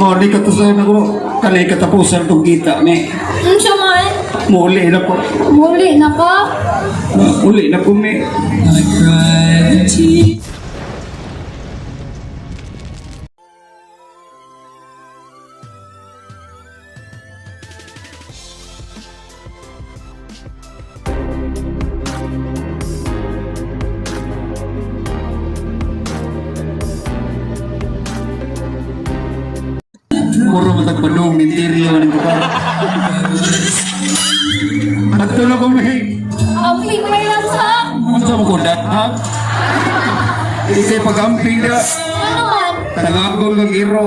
Mo di katusan ako kanay katapusan tong kita ni. Unsa man? Muli na ko. Muli na ka? Uli na ko mi. I cried a tear. Muro matagpadong interior ng kupa. Adto na ko mi. Amping may lansa. Unsa mo ko dat ha? Ikay pag-amping na. Ano man? Tangagol ng iro.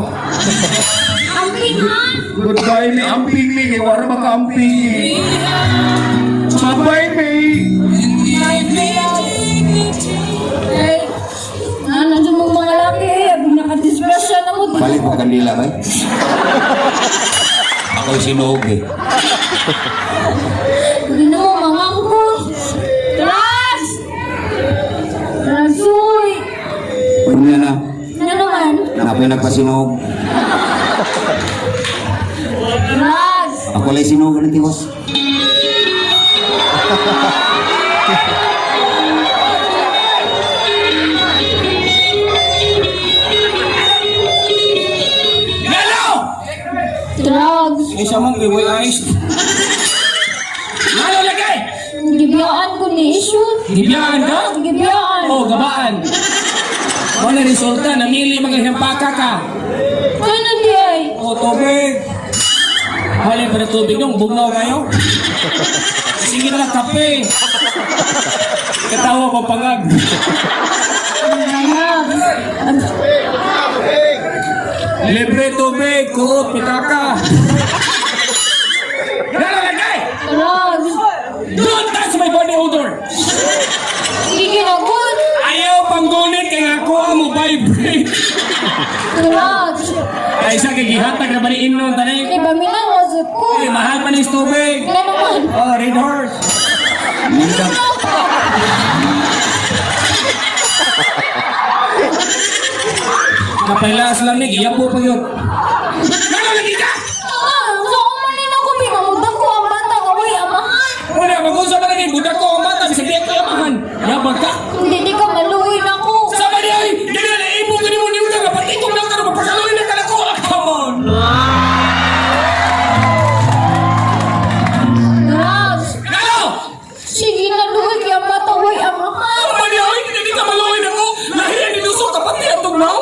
Amping man. Goodbye mi, amping mi, kay wala maka-amping. Bye-bye mi. Ay, ano sa mong mga laki eh. Abi nakadisgrasya na mo. Balik mo kandila ba? Ako'y sinuog eh. Hindi na mo mga ko. Drugs! Drugs, uy! Unya na. Ano naman? Napoy nagpasinog. Drugs! Ako lang sinuog ng tiwas. Lalo! Drugs! Isa mong giway eyes. Lalo lagay! Gibiyaan ko ni issue. Gibiyaan ka? Gibiyaan. Oh, gabaan. Wala resulta, namili mga himpaka ka. Ano di ay? O, tubig. Wala pa na tubig nung bugnaw kayo. Sige na lang, kape. Katawa pa pangag. Drugs! Libre tubig, kurot, pitaka. Lalo lagay! Drugs! Don't touch my body odor! Hindi ginagot! Ayaw panggulit kay ako ang mo vibrate. Drugs! Ay sa kay gihatag na ba ni Inon tanay? Di ba minangosip ko? Ay, mahal pa ni tubig. Ano naman? Oh, Red Horse. Kapailas lang ni, giyapo pa yun. Lalo lagi ka! Ah, so kumanin ako, bingamudag ko ang bata, away, amahan. Wala, mag-unsa pa lagi, budak ko ang bata, bisag di ako yamahan. Yabang ka. Hindi di ka maluhin ako. Sama niya, ay, dili na ibo ka ni mo niyo ka, pati kong lang ka, mapakaluin na ka na ko. Ah, come on! Drugs! Lalo! Sige na, luhi kay ang bata, away, amahan. Sama niya, ay, hindi ka maluhin ako. Lahi ang ilusok, kapatid ang tugnaw.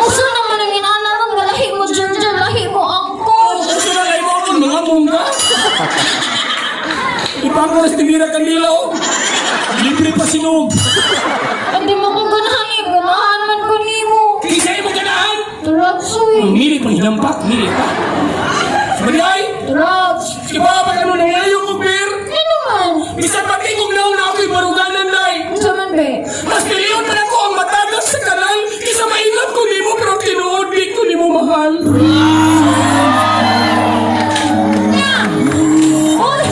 Uso naman ang inanaron nga lahi mo, Ginger, lahi mo, angkol. Gusto na lahi mo akong mga mungga. Ipangko na sa tibira kandila, oh. Libre pa sinog. Hindi mo ko ganahan eh, ganahan man ko nimo. Kaysa mo ganahan. Drugs, uy. Mili pang hinampak, mili pa. Sabi niya, ay, Drugs. si Papa, ano nangayo ko, beer? Ano naman? Bisan pati kong naong na ako'y baruganan, day. Unsa man be? Mas piliyon pa nako ang matagas sa kanal kaysa maingat ko nimo pero tinuod di ko nimo mahal. Uy!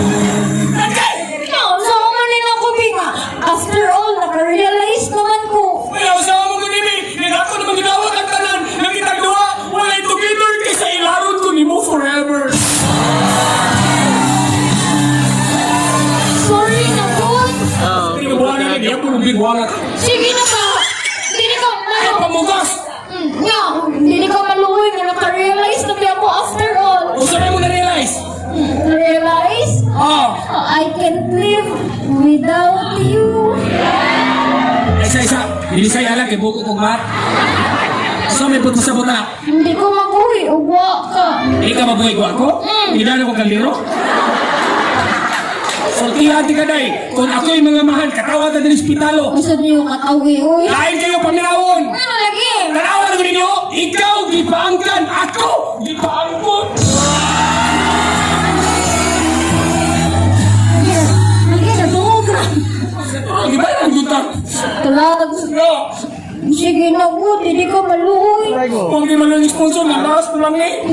Nagkay! No, so kumanin ako, Binga. After all, naka-realize naman ko. Wala usawa mo ganun eh. Nagako naman gidawat ang tanan. Nang kitang duha, walay together kaysa ilaron ko nimo forever. Sorry na, good. Hindi ka buwan na, di ako nung buwan na. Sige na ba? Hindi ka Ay, malo... pamugas! Nga, hindi ka maluhoy nga naka-realize na ba ako after all. Usa mo na-realize? Realize? Ah, I can't live without you. isa isa. Dili sa yala kay buko kog mat. So may puto sa buta. Hindi ko mabuhi, ugwa ka. Di ka mabuhay ko ako? Mm. Idalo ko kaldero? Sultihan ti kaday. Kung ako'y mga mahal, katawa ta din ospitalo. Gusto niyo katawi, uy. Lain kayo paminawon. Ano lagi? Tanawan ko ninyo, ikaw gipaangkan, ako gipaangkon. Lagi, natungog na. Ang iba ang guta. Drugs. No, Sige na, good. Hindi ka maluhoy. kung di man lang sponsor, nalakas ko lang eh.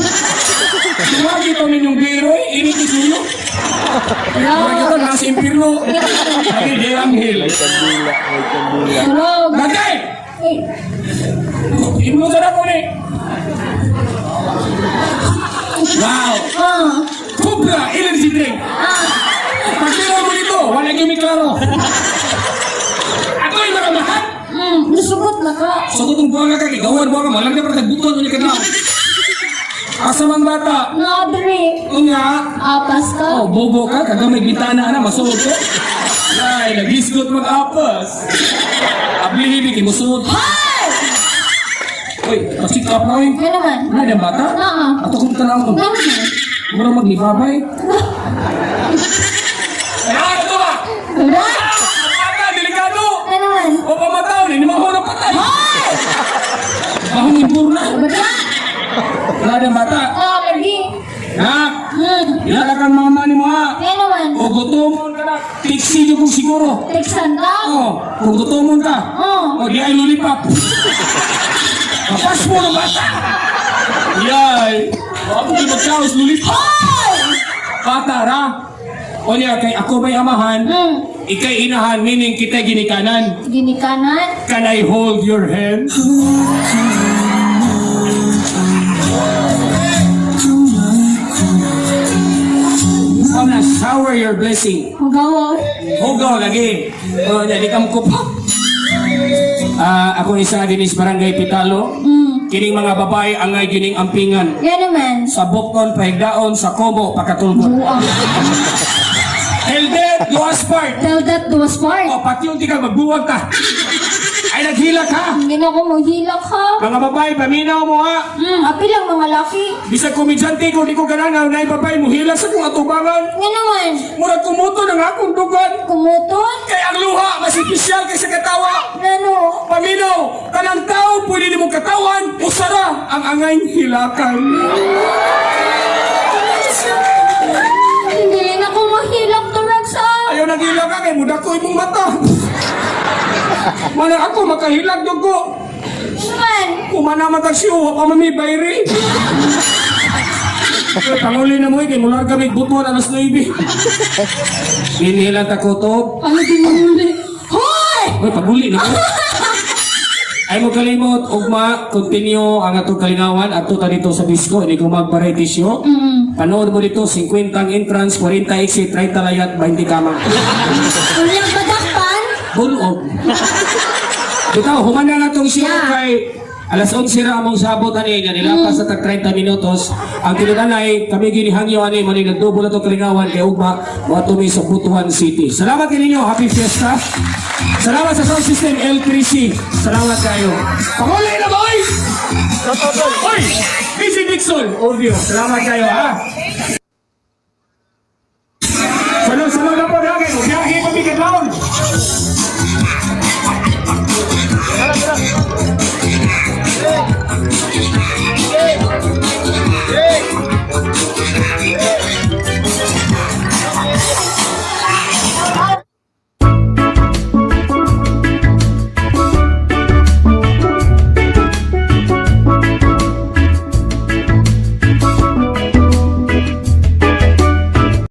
Lumagi pa ninyong biro eh, init isuyo. Mura kita nasa impirno. Lagi di anghel. Drugs. Lagay! Uy, Imlo sa ko ni. Wow! Ah. Cobra Energy Drink! Ah. Pagtira mo dito, wala gyud mi klaro. Ako'y maramahan! Nasugot na ka. Sa tutong buwan ka, kay gawan buwan ka, malang na para nagbutuan ulit ka na. Asa man bata? Ngadri. Unya, Apas ka. oh, bobo ka, kagamay bintana na, masuot ko. Ay, nagisgot mag-apas. Ablihi, kay musuot. Hoy! Uy, pa-check up na, uy. Ano naman? Wala niyang bata? Oo. Ato kong tanaw mo. Ano naman? Mura maglibabay. Ay, ano to ba? Wala. Bata, delikado! Ano naman? O pamataw, hindi mo na patay. Hoy! Bahong impurna. Wala. Wala niyang bata. Ah, lagi. Ha? Hmm. Ilala kang mama ni mo ha. Ano naman? O gutomon ka na. Tiksi niyo kung siguro. Teksan ka? O, kung gutomon ka. Oo. O, di ay lollipop. Kapas mo ng bata. Yay! Ako di magkaos lollipop. Hoy! Bata ra. O niya, kay ako may amahan, ikay inahan, meaning kita'y ginikanan. Ginikanan? Can I hold your hand? Wanna shower your blessing. Magawa. Hugaw lagi. O, niya, di ka mukupa. Ah, ako isa din is Barangay Pitalo. Kining mga babae angay gining ampingan. Yan naman. Sa bukon, pahigdaon, sa kobo, pakatulgon. Buang. Till death do us part. Tell that to us part. O, pati yung ka, magbuwag ka. Ay, naghilak ha. Hindi na ako maghilak ha. Mga babae, paminaw mo ha. Api lang mga laki. Bisag komedyante ko, di ko ganahan, na babae, muhila sa kong atubangan. Nga naman. Murag kumuto ng akong dugan. Kumuton? Kay ang luha, mas espesyal kaysa katawa. Ano? Paminaw, kanang tao, pwede nimo katawan, usara ang angay hilakan. Hindi na ako mahilak to sa. Ayaw naghilak ka, kay muda ko imong mata. Mana ako, makahilak dugo. Naman. Kumana man tag siyo, wa pa man may bayri. Panguli na mo eh, kay mular kami butuan alas 9. Binihilan ta kutob. Ano di mo muli? Hoy! Uy, paguli na ko. Ay mo kalimot, ugma, continue ang atong kalinawan. Adto ta dito sa disco, hindi ko mag-variety show. Panood mo dito, 50 ang entrance, 40 exit, 30 layat, 20 kama. Unyang padakpan? Bunog. Bitaw, humana na tong show Yeah. kay alas 11 ra among sabot ani nga nilapas sa tag 30 minutos. Ang tinudanay kami ginihangyo ani mo ning nagdubo na tong kalingawan kay ugma moadto mi sa Butuan City. Salamat kininyo, happy fiesta. Salamat sa sound system L3C. Salamat kayo. Panguli na boy! Oy! Busy Dixon, audio. Salamat kayo ha. Sunod-sunod na po na kayo. Biyahe pa mi kadlawon.